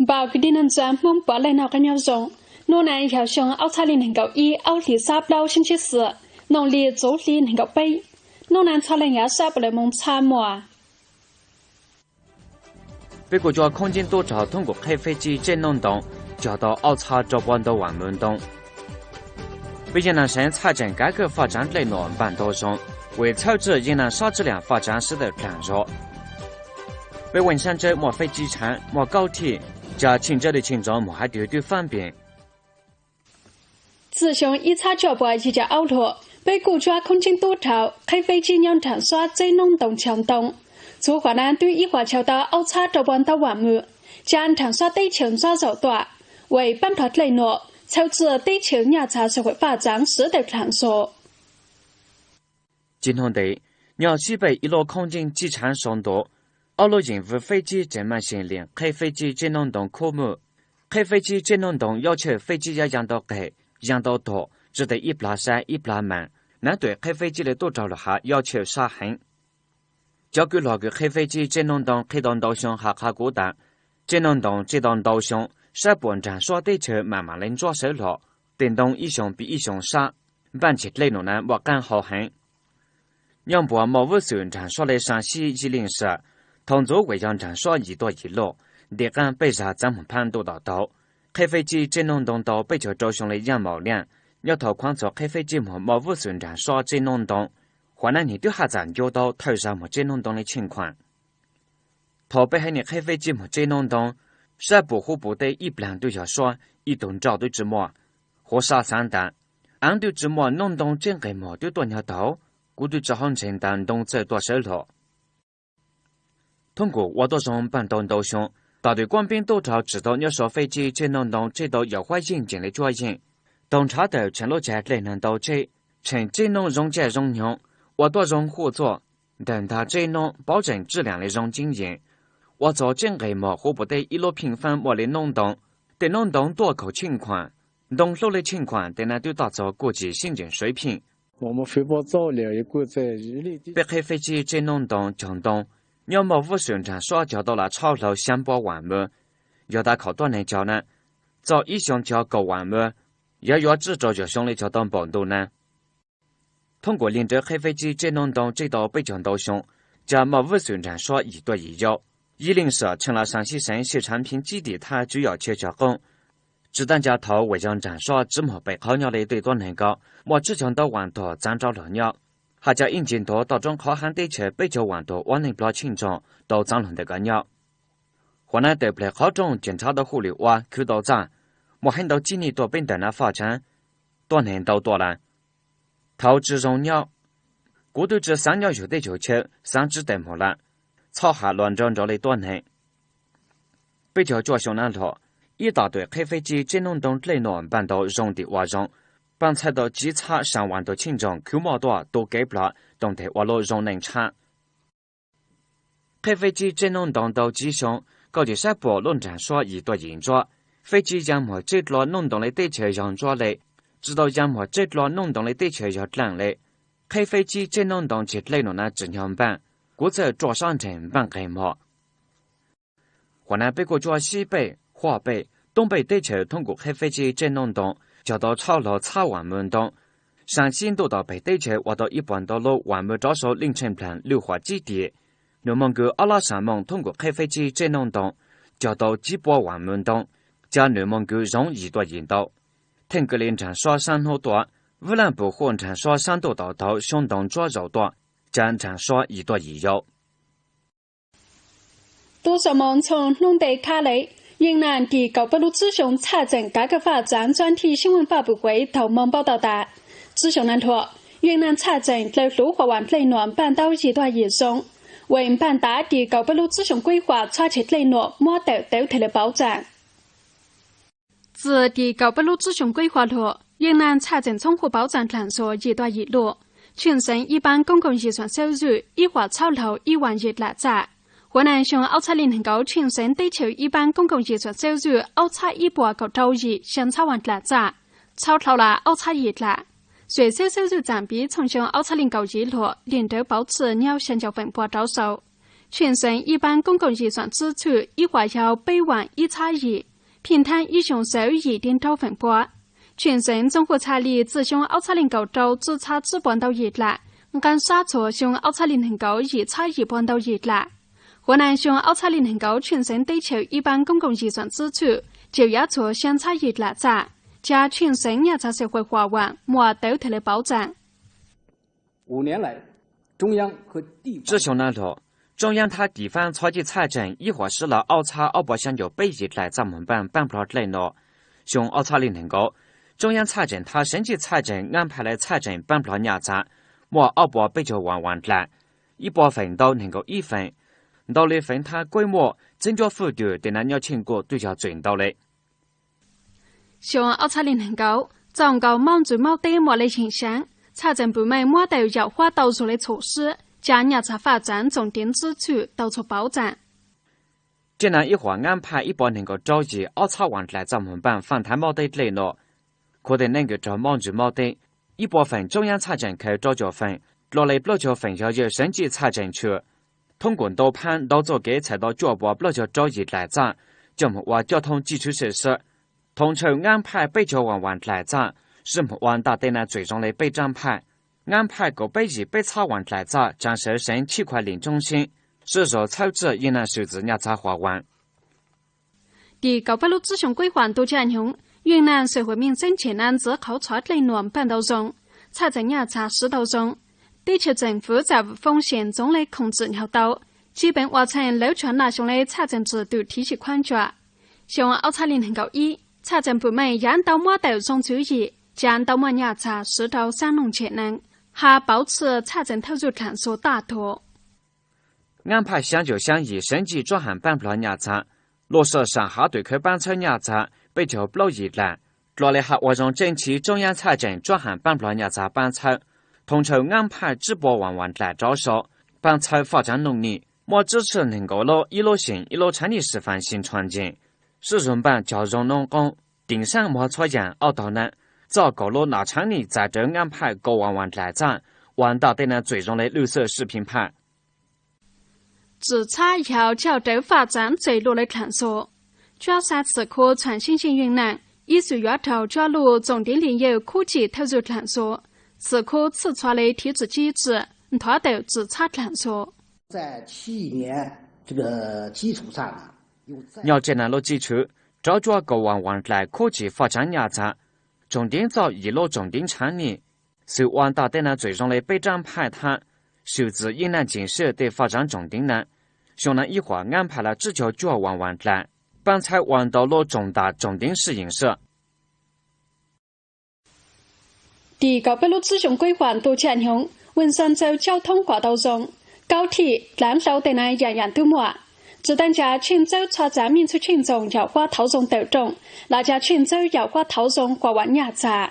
Npawg kwv tij neej tsa Hmoob puav leej noj qab nyob zoo. Hnub no yog xyoo ob txhiab leej nees nkaum ib, ob hlis xab plaub, sib ntsib xwm, noog li txuv hli nees nkaum peb. Hnub no txhua leej yav sab puav leej moog txhab muaj. Peb kuj coj khoob ceeb tub rog thoob kuv qheb feb tsib tseb noob ntoo, cog tau ob txhab rau pua ntau vam mws ntoo. Peb yeej naj seev txhaj tseem kav kawg faj tsaav dlej nuam npaaj ntau zoo, vim txhawb txwj yeej naj sab tsib liam faj tsaav sib tawm dlaag zog. Peb veej saab tsawb muaj feb tsib tshaav, muaj kaub thij, ca tshij ntsawj dej tshij ntxov moog haiv twg twb faab npeeg. Txij xyoo ib txhab cuaj pua yim caum aub luag, peb kuj coj khoob ceeb tub rog qheb feb tsib nyob nraag suab tseb noob ntoo chaw ntoo. Txhuv huam nab twb ib huam chaw tau aub txhab rau pua ntau vam mws, ca nraag suab teb chaws ntxob zaum tuaj, vim paab nrog dlej nuam, txhawb txwj teb chaws nyaj txag sawv huam faj tsaav sib tawm dlaag zog. Tsis nug ntev, nyob sib peb ib lub khoob ceeb tsib tshaav sau ntua, ob lub yeem vwm feb tsib tseem maaj seem liam qheb feb tsib tseb noob ntoo khub muj. Qheb feb tsib tseb noob ntoo yob tshawj feb tsib yaav yaa ntau qeg, yaa ntau tog, tsi tes ib plag sab ib plag maam, nav tuam qheb feb tsib le tub rog lug has yob tshawj sab heev. Cov kws lug kws qheb feb tsib tseb noob ntoo qheb tau ntau xyoo has qha kuv tas, tseb noob ntoo tseb tau ntau xyoo, sab puam nraag suab teb chaws maam maam le ntsuab sawv lug, tej ntoo ib xyoo pib ib xyoo sab, npaaj tseg dlej nuam na muaj qaab hau heev. Nyob npuab muaj vwb xwm nraag suab le Saam Sib, Yij Leej Sam, thaus ntxuv vim yog nraag suab yim tuaj yim luj, nti qaab peb zag txaav moog phaab ntuj tom tau, qheb feb tsib tseb noob ntoo tau peb caug rau xyoo le yaaj maum liaj. Nyob thaus khuaav txug qheb feb tsib moog muaj vwb xwm nraag suab tseb noob ntoo, huam nab nwg twb haj txam ncu tau thawj zag moog tseb noob ntoo le tsheej khuam. Thaus peb haiv neeg qheb feb tsib moog tseb noob ntoo, sab puam huv puv teb ib plag twb yog suab, ib tug nroj twb tsi muaj. Huv sab xaav tas, aav twb tsi muaj noob ntoo tseb nqes mog twb tuaj nyog tau, kuv twb tsi hauv ntseeg tas ntoo txawj tuaj sawv lug. Thoob kuv ua tuab zoo npaaj tau ntau xyoo, tom tus kuab npeeb tub rog tsim tau nyob suav feb tsib tseb noob ntoo tseb tau yam huab yeej tseem le tsuab yeej, tau nrhav tawm tsheej lub cag dlej nag ntau tseb, tsheej tseb noob zoo ntsaj zoo nyoog, ua tuab zoo huj txuaj, ntawg ntag tseb noob pauv tseem tswj liam le zoo ceeb yeem. Ua txog tseb nqes mog huv puv teb ib lub pheej faab muaj le noob ntoo, tej noob ntoo tuaj khaum tsheej khuam, ntoo hlub le tsheej khuam tej nab twb toj txog kuj tsis sib ntseeg suav pheej. Peb qheb feb tsib tseb noob ntoo caug ntoo, nyob muaj vwb xwm nraag suab cog tau lam tshab hlau xyaa pua vam mws, yog tas khaum tuab neeg cog na, txog ib xyoo cog kaum vam mws, yog yuav tsib rau caum xyoo le cog tau npaum ntu na. Thoob kuv Lis Nrawv qheb feb tsib tseb noob ntoo tseb tau peb caug ntau xyoo, ca muaj vwb xwm nraag suab yim tuaj yim yau. Yij Leej Sam tsheej lam Saam Sib Seev sij tshaav pheej tsib tim thab tswv yom chaw cog qoob. Tsi taab ca thaus vim yog nraag suab tsi moog pem qhov nyob le tej tuab neeg ko, muaj tsib caug ntau vam tuag txaav rov lug nyob, hab ca ib ntsis ntuav toj roob qhov haav teb chaws peb caug vam tuag ua neej plog tsheej tsoom tau txaav lug ntawm ko nyob. Huam nab tawm pleg qhov rooj ces nrhav tau huj lwm ua khwv tau txaj, muaj heev ntau tsib nij tuaj peb ntawm nav faj tsaav, tuab neeg ntau tuaj lawm. Thaus tsi zoo nyob, kuv twb tsi xaav nyob yug teb yug chaw, xaav tsib tawm moog lawm, txhob has lug nrov nrov le tuab neeg. Peb caug cuaj xyoo nab lug, ib tom tuam qheb feb tsib tseb noob ntoo dlej nuam npaaj ntau zoo tim ua zoo, paab txhawb tau tsib txhab sab vam tuag tsheej tsoom khwv muaj tuaj tu kev plog toom nteg ua lub zoo neej tshab. Qheb feb tsib tseb noob ntoo ntau tsib xyoo, kaum teg sab puam lub nraag suab yim tuaj yim ntsuab, feb tsib yaa muag tseb dlua noob ntoo le teb chaws yog ntsuab le, tsi tau yaa muag tseb dlua noob ntoo le teb chaws yog dlaaj le. Qheb feb tsib tseb noob ntoo tseg dlej nuam na tsim nyog npaaj, kuv txawj ruaj sab nreeg npaaj nqeg mog. Huam nab peb kuj cuab sib pej, huaj pej, toob pej teb chaws thoob kuv qheb feb tsib tseb noob ntoo, cog tau tshab hlau txhab vam mws ntoo. Saam Sib ntuj tom peg teb chaws ua tau ib puas ntau lub vam mws rov sau Leej Tsheej Nplaag lwj huam tsib tim. Nwg Moos Kws ob lab Saam Moos thoob kuv qheb feb tsib tseb noob ntoo, cog tau tsib puab vam mws ntoo, ca Nwg Moos Kws zoov yim tuaj yim ntau. Theej Kws Lis nraag suab saab hnub tuaj, Vwj Laj Pum Huj nraag suab saab ntuj tom tau xyoob ntoo ntsuab zaum tuaj, ca nraag suab yim tuaj yim yau. Tub xua moo txhooj hnub ntev khab le, yeej naj tim kaum peb lub tsib xyoo txhaj txeem kav kawm faj txaav txuab thij sib veej faj pum kuev thaus moo npauj tau tas. Tsib xyoo naj lug, yeej naj txhaj txeem dlawg hluv huam vam dlej nuam npaaj ntau yim tuaj yim zoo, vim npaaj tav tim kaum peb lub tsib xyoo kuib huam txhob tseg dlej nuam muab tawm tawv theg le pauv txaam. Txij tim kaum peb lub tsib xyoo kuib huam lug, yeej naj txhaj txeem txhoob huam pauv txaam dlaag zog yim tuaj yim luj, tsheej xeev ib paab koob koom yim xuam xauj zwj ib huam txhab hlau ib vam yim dlaam txaj. Huv naj xyoo ob txhab leej neeg nkaum tsheej xeev teb chaws ib paab koob koom yim xuam xauj zwj aub txhab ib puas kaum rau yim xyaa txhab vam dlaam txaj, txhab hlau lam aub txhab yim dlaam. Xuam xauj xauj zwj txaam piv txhooj xyoo ob txhab leej kaum yim lug Lis Nrawv pauv txhij nyob xyaa caum feem pua rau saum. Tshwj xeev ib pab koom koom yim xoom tsib txhwj ib huam yau peb vaam ib txhab yim, phij thaab ib xyoo xawv yim teg rau feem pua. Tshwj xeev Txooj Huj Txhaj Lij txij xyoo ob txhab leej nkaum rau tsib txhab tsib puas ntau yim dlaim, nqaa sab txhua xyoo ob txhab leej neeg nkaum yim txhab yim puas ntau yim dlaim. Huv neej xyoo ob txhab leej neeg nkaum tshwj xeev teb chaws ib pab koom koom yim xoom tsib txhwj cawm yav txhua xyaa txhab yim dlaim txaj, ca tshwj xeev nyaj txag xeem huam vaam muaj tawv thwm lawv pauv txaam. Tsib xyoo na lug, Tsooj Yaab thab tiv faab txhob cij txhaj zeem ib huam sib lawv ob txhab ob puas xyaa caum peb yim dlaim txaj moog npaaj paab nplog dlej nuav. Xyoo ob txhab leej neeg nkaum, Tsooj Yaab txhaj zeem thab seev cij txhaj zeem ngaab phaj lawv txhaj zeem paab nplog nyaj txag muaj ob puas peb caug vaam vaam dlaim, ib puas feem ntau neeg nkaum ib feem. Ntau le feev thab kuj muaj txwv ncuav fwj twg tej nam nyob tsheej kuj twb yog txwm ntau le. Xyoo ob txhab leej neeg nkaum, txaus nkaus maub ntxwg maub teb muaj le yeeg xyaav, txhaj zeem pum meej muab tawm yam huab tau zuag le txhum sib, ca nyaj txag faj txaav txoom teev tsib txhwj tau txhua pauv txaam. Tej nam ib huam ngaab phaj ib puas neeg nkaum rau yim ob txhab vaam dlaim txaj moog npaaj faaj thaiv maub teb dlej nuav, khuv tej neej kws raug maub ntxwg maub teb, ib puas feem Tsooj Yaab txhaj zeem khaws rau caum feem, dlua le plaub caug feem yog yawg seev cij txhaj zeem tshwm. Thoob kuas ntau phaab ntau txuj kev txhais tau cuaj puas plaub caug rau yim dlaim txaj coj moog ua coj thoob cib tshwv sib sib. Thoob tshaw ngaab phaj peb caug vaam vaam dlaim txaj sib moog ua ntaj teb nam txwm zoo le peb raab phaj. Ngaab phaj kaum peb yim peb txhab vaam dlaim txaj tsaa sawv seev Chib Khuam Lim Tsoob Seeb sib zug txhawb txhawj yeej nam swm txwm nyaj txag huam vaam. Tim kaum peb lub tsib xyoo kuj huam ntu caj nyoog, yeej nam xeem huam meej xeeb tshwm nam ntxiv qhauv txhua dlej nuam npaaj ntau zoo, txhaj txeem nyaj txag siv tau zoo. Teb chaws txeem fwv txam foob xeem ntxoov le khoom txwm nyaug tau, tsi peev ua txheej lawv tsuag nam xyoo le txhaj txeem tsim twm thiv tsim khuab ntsuam. Xyoo ob txhab leej neeg nkaum ib, txhaj txeem pum meej yav ntau muab tawm zoo tswv yim, ca ntau muaj nyaj txag siv rau xab noog tshwm nam, has pauv txhij txhaj txeem thawj txuj dlaam xuas taj tuam. Ngaab phaj xyaa caum xyaa yim seev cij tsuab ham paab nplog nyaj txag, luj sij sam hav twm khawv paab txhawb nyaj txag peb caug plaub yim dlaim, dlua le has ua zoo tseej chiv Tsooj Yaab txhaj zeem tsuab ham paab nplog nyaj txag paab txhawb. Thoob tshaw ngaab phaj tsib puas vaam vaam dlaim rov sau, paab txhawb faj tsaav noog nim, muaj tsib txhij neeg nkaum lub ib lub xeem ib lub tshaav nim sim faam sim ntshua nceeg, sib zug npaaj cog zoo noob qoob, teem saab muag txhua yaam ob tog nam, txoj kaum lub nam tshaav nim txais rawv ngaab phaj kaum vaam vaam dlaim txaj, ua ntaj teb nam txwm zoo le lwj xwm sib phim phaj. Tsim txhab yau coj rawv faj txaav txwm luj le dlaam xuas. Cuab xab txhim khuv txhuam xeeb xeeb yeej nam, ib xwm yuav raug cuab luj txoom teev li yawg khub cim thawj txuj dlaam xuas. Txhim khuv txhij txhua le thiv txwm cib txwm, nthuav tawm tsim txhab dlaam xuas. Nyob tseg nam lub tsib tshwv, rov cuab kaum vaam vaam dlaim khub cim faj tsaav nyaj txag, tsoom teev txoj yim lub tsoom teev tshaav nim, xwm ua ntaj teb nam txwm zoo le peb raab phaj thab, swm txwm yeej nam ceem sij tej faj tsaav tsoom teev nam. Xyoo nam ib huam ngaab phaj lawv tsib caug cuaj vaam vaam dlaim, paab txhawb ua ntau lub tsoom ntaj tsoom teev sij yeem sij. Tim kaum peb lub tsib xyoo kuj huam ntu caj nyoog, Veej Xab Ntxawb caub thoob huam tau zoo, kaub thij dlaav hlau tej nam yaam yaam tub muaj. Tsi taag ncav Tsheej Ntxawb txhua txav mej txhua tsheej txoom yam huab thauv zoo tawm rooj, lawv ca Tsheej Ntxawb yam huab thauv zoo huam vaam nyaj txag.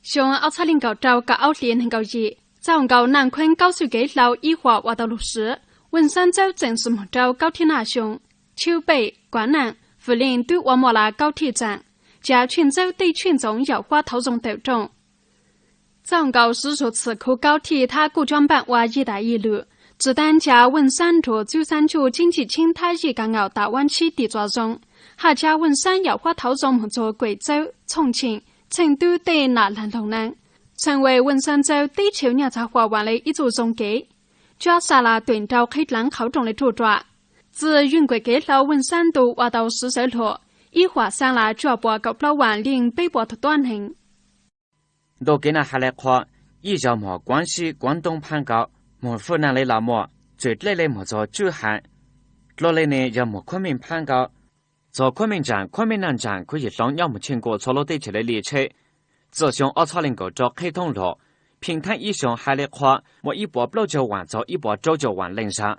Xyoo ob txhab leej nkaum rau kaum ob hli neeg nkaum yim, txaus nkaus Naaj Khueeb kaub xwm kev hlau ib huam ua tau lug siv, Veej Xab Ntxawb txeem sim moog rau kaub thij Naaj Xyoo, Chub Pej, Kuav Naaj, Fwm Leej twb ua muaj lawm kaub thij txaam, ca Tsheej Ntxawb tej tsheej txoom yam huab thauv zoo tawm rooj. Txaus nkaus sib zug txhim khuv kaub thij thab kuj cuab npaaj ua yij dam yij lwm, tsi taag ncav Veej Xab Nruag Txwb Xab Ntsuj Ceeb Cim Ceeb thab yij kaam ngaum tam vaab tshib tim txuas zoo, hab ca Veej Xab yam huab thauv zoo moog txug Kuem Txawb, Txhooj Cheem, Txheej Tub tej nam laag loog nam, txheej ua Veej Xab Ntxawb teb chaws nyaj txag huam vaam le ib txuj zoo kev. Cuab xab lawm tuam nrau qhib dlaav qhauv rooj le ruj ruam. Txij Veej Kuem kev hlau Veej Xab ntu ua tau siv sawv luam, ib huam xaa lawm cuaj puas kaum plaub vaam leej peb puas tug tuab neeg. Ntu kev nam has le qhuav, ib yog moog Kuav Sib Kuav Ntoob phaab nkaus, moog Fwj Naaj le Laj Muaj, txwm dlej le moog txug Tswb Ham. Dlua le ne yog moog Khuab Meej phaab nkaus. Txug Khuab Meej Ntsaam, Khuab Meej Naaj Ntsaam, Khuv Yim Hloov nyob moog tsheej kuj txhua lub teb chaws le Liaj Tsheb. Txij xyoo ob txhab leej nkaum rau qhib thoob luam, phim thaab ib xyoo has le qhuav muaj ib puas plaub caug vaam txug ib puas rau caum vaam leej zag.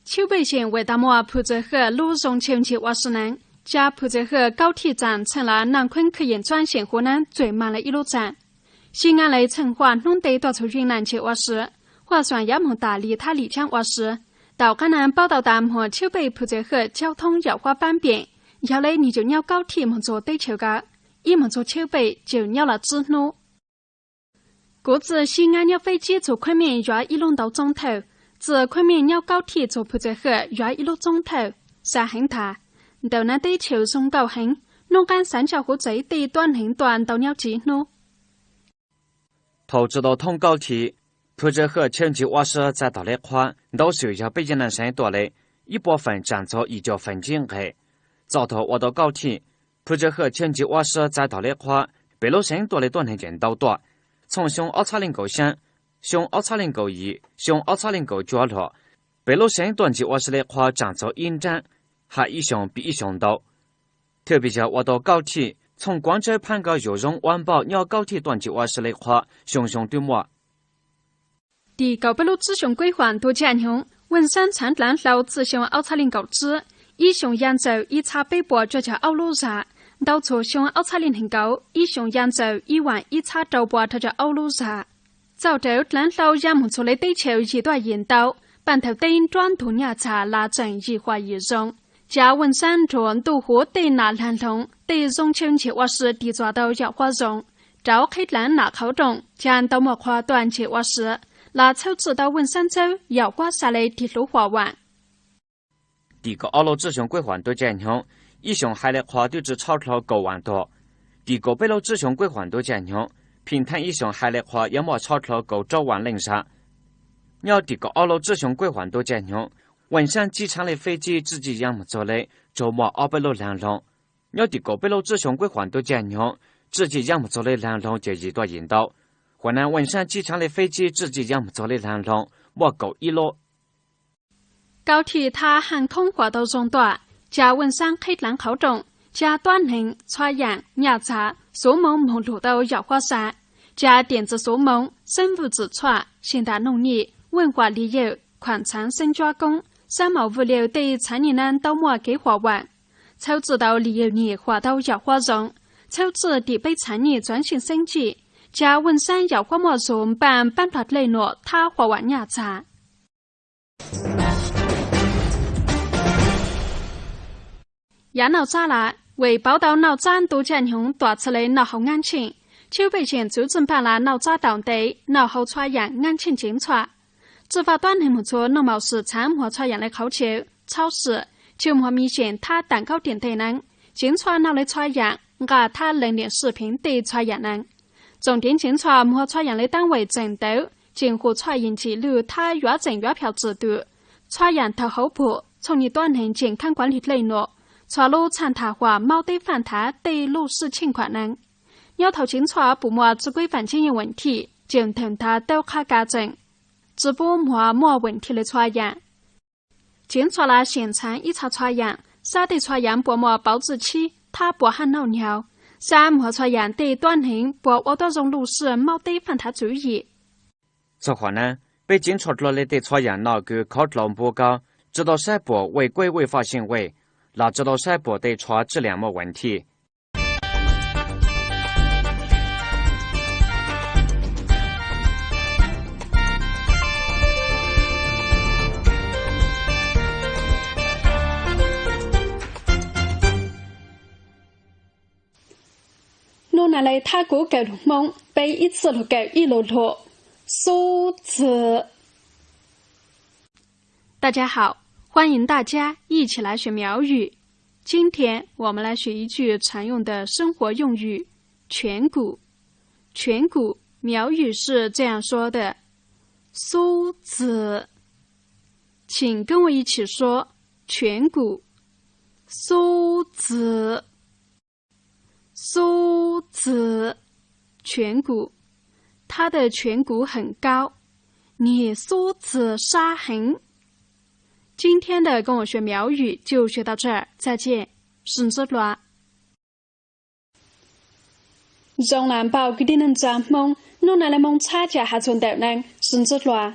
Chub Pej xeem Veem Tam Muaj Phuv Txwv Hwj lub zoo tsheej ntsig ua si nam, ca Phuv Txwv Hwj kaub thij txaam txheej lawm Naaj Khueeb Khwj Yeem Txuab xeem huv nam txwm maag le ib lub txaam. Sib nqaa le txheej huaj hnub ntev tuaj txug Yeej Naaj ntsig ua si, huaj xuam yav moog tas li thab lim tsab ua si. Tau qaab nam paub tau tas moog Chub Pej Phuv Txwv Hwj caub thoob yam huab paab peem, yog le nwg tseem nyob kaub thij moog txug teb chaws kawg, ib moog txug Chub Pej tseem nyob lawm tsib hnub. Kuv txwj sib nqab nyob feb tsib txug khuab meej yuav ib lub ntau txoob thawj, txwj khuab meej nyob kaub thij txug Phu Txawj Hawj yuav ib lub txoob thawj, xav heev tas. Ntawm no teb chaws zoo nkauj heev, nub qaab xaav ntsaj huv txais tej tuab neeg tuaj ntau nyob tsi hnub. Thaus tsi tau thoob kaub thij, Phu Txawj Hawj tshawb ntsig ua si txais tog lej qhuab, ntau swm yog peb yeej nam seev tuaj le, ib puas feem tsaam txug yim caum feem ntsib nqe. Txog thaus ua tau kaub thij, Phu Txawj Hawj tshawb ntsig ua si txais tog lej qhuab, peb lub seev tuaj le tuab neeg tseem ntau tuaj. Txhooj xyoo ob txhab leej nkaum xyaa, xyoo ob txhab leej nkaum yim, xyoo ob txhab leej nkaum cuaj lug, peb lub seev tuaj ntsig ua si lej qhuab tsaam txug ib nraab, hab ib xyoo pib ib xyoo ntau. Thwj pes yog ua tau kaub thij, txhooj kuav tsawb phaab nkaus yug zoo ua npauj nyob kaub thij tuaj ntsig ua si lej qhuab xyoo xyoo twb muaj. Tim kaum peb lub tsib xyoo kuj huam ntu caj nyoog, Vaj Xaab txhaav dlaav hlau txij xyoo ob txhab leej nkaum tsib, ib xyoo yaj ntxawm ib txhab peb puas cuaj caug aub lub zag, ntau txug xyoo ob txhab leej neeg nkaum, ib xyoo yaj ntxawm ib vaam ib txhab rau puas rau caug aub lub zag. Txaus rawv dlaav hlau ya moog txug le teb chaws yim tuaj yim ntau, paaj thaum teb nruab ntug nyaj txag lav tseem yim huam yim zoo. Ca Vaj Xaab nrug ntuj huv tej nam laag hloov, tej zoo tsheej ntseg ua si tig txuas tau yam huab zoo. Rau qheb dlaav nam qhauv rooj, ca ntau muaj qhua tuaj ntseg ua si, lav txhawb txij tau Vaj Xaab txawb yam huab xaa le tig hluv huam vaam. Tim kaum ob lub tsib xyoo kuj huam ntu caj nyoog, ib xyoo hais lej qhua twb tsi tshob dlhau kaum vaam tog. Tim kaum peb lub tsib xyoo kuj huam ntu caj nyoog, phim thaab ib xyoo hais lej qhua yuav muaj tshob dlhau kaum rau vaam leej zag. Nyob tim kaum ob lub tsib xyoo kuj huam ntu caj nyoog, Vaj Xaab tsib tshaav le feb tsib tsij ya moog txug le tsaug muaj ob peb lub laag hloov. Nyob tim kaum peb lub tsib xyoo kuj huam ntu caj nyoog, tsij ya moog txug le laag hloov ces yim tuaj yim ntau. Huam nab Vaj Xaab tsib tshaav le feb tsib tsij ya moog txug le laag hloov muaj kaum ib lub. Kaub thij thab haaj khoob huam tau zoo tuaj, ca Vaj Xaab qheb dlaav qhauv rooj, ca tuab neeg, txhua yaam, nyaj txag, xuv moo moog lug tau yam huab xaa, ca tiam txwv xuv moo, xeeb vwj txwv txhua, seem ntaam noog nyij, veej huam li yawg, khuam txhaav xeeb cuab koob, xab maum vwj liaus tej txhaav nyij nab ntau muaj kev huam vaam. Txhawb txij tau li yawg nyij huam tau yam huab zoo, txhawb txij tim peb txhaav nyij txuav seej xeeb txhij, ca Vaj Xaab yam huab muaj zug npaaj paab plog dlej nuam thab huam vaam nyaj txag. Yav noj tsab lav, vim pauv tau noj tsab ntu caj nyoog tuam txhaj le noj hauv ngaab tsheej, tsheb pej xeem txwv txij npaaj lav noj tsab daum ntev noj hauv txhua yaam ngaab tsheej ceev txhua. Tsi vaaj tuab neeg moog txhua nuj maum swm txhaav muag txhua yaam le qhauv caw, txhawb sim, tshwm muag mi xeem thab taam kaub tiam ntej neeb, ceev txhua noj le txhua yaam, nqaj thab lees niam sij pheev tej txhua yaam neeb. Txoom deev ceev txhua muag txhua yaam le taab vaim txeem ntawv, ceem hu txhua yim ntsim lwj thab yuav txeem yuav phau txwm twm, txhua yaam tawg hauv pum, txhooj nyij tuab neeg ceem khaab kuav lig dlej nuam, txhua lub txhaj ntham huam maub teb faj nthav tej luj sij tsheej khuam neeb. Nyob thaus ceev txhua pum muaj tsi kuj faam tsheej yeej vam thij, ceem thawm nthav tau qha kav tseem, tsi pub muag muaj vam thij le txhua yaam. Ceev txhua lav seem txhaav ib txha txhua yaam, xab tej txhua yaam puas muaj pauv txwj tshib, thab puas haj nauj nyaug, xab muag txhua yaam tej tuab neeg puas ua tuab zoo luj sij maub teb faj nthav txwv yim. Txog huam nab, peb ceev txhua dlua le tej txhua yaam noj kws khauv dlhau npua kaub, tsi tau saib puam vej kuj vej faj xyeej vej, los tsi tau saib puam tej txhua tsi liam muaj vam thij. Nub na le thab kuv kawm lug Moob, peb ib txwj lug kawm ib lu lug, xub txwm. 大家好，欢迎大家一起来学苗语。今天我们来学一句常用的生活用语，颧骨。颧骨，苗语是这样说的： xub txwm. 请跟我一起说: 颧骨、 xub txwm、 xub txwm. 颧骨，他的颧骨很高， nwg xub txwm sab heev. 今天的跟我学苗语就学到这儿，再见，sib ntsib dlua. Zoo le npaum kwv tij neej tsa Hmoob, nub na le moog txhab ca has txug ntawm neej, sib ntsib dlua.